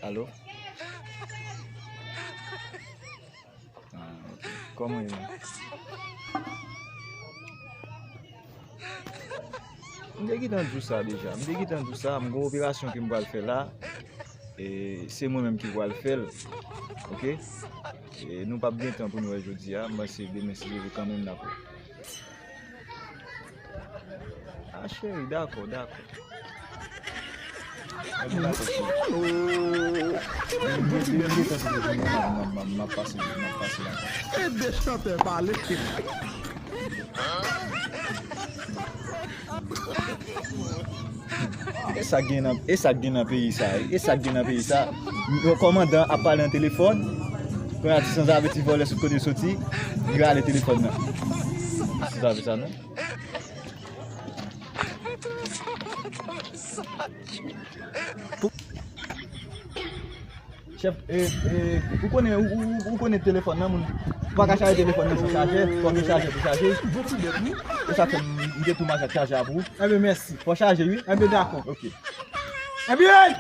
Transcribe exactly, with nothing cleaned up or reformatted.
Alo? Ah, ok. Kòman w ye? M te gentan di w sa deja. M te gentan di w sa, m gen yon operasyon ke m pral fè la. E se mwen menm ki pral fè l. Ok? E nou p ap gen tan pou nou wè jodi a. M panse demen, si Dye vle, kanmenm n ap wè. Ah, cheri, dakò, dakò. M ap pase, m ap pase la. Ede chantè pale. E sa k gen nan, e sa k gen nan peyi sa, e sa k gen nan peyi sa. Yon kòmandan ap pale nan telefòn, kounye a ti sanzave, ti vòlè sot kote l soti, li rale telefòn nan. Ti sanzave sa non. Chèf, e, e, ou konnen, ou, ou, ou konnen telefòn nan, moun, ou pa ka chaje telefòn nan san chajè, fò gen chajè pou chaje. E sa fè m, m te tou mache ak chajè a pou ou. Enben, mèsi. Fò chaje, wi. Enben, dakò. Ok. Enben,